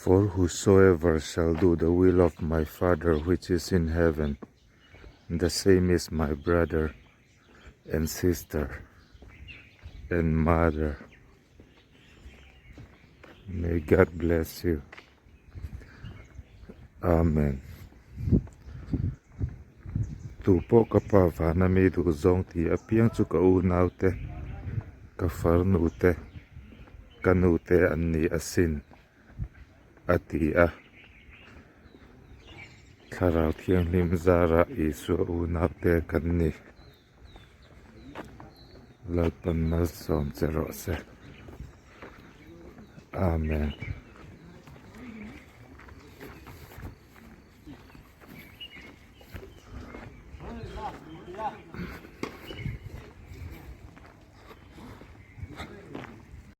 For whosoever shall do the will of my Father which is in heaven, the same is my brother and sister and mother. May God bless you. Amen. Tu pawh ka pa vana mi duh zawng tih apiang chu ka unau te, ka farnu te, ka nu te an ni asin, a ti a. Thlarau Thianghlim zarah Isua unau te kan ni. Lalpan malsawm che rawh se. Amen.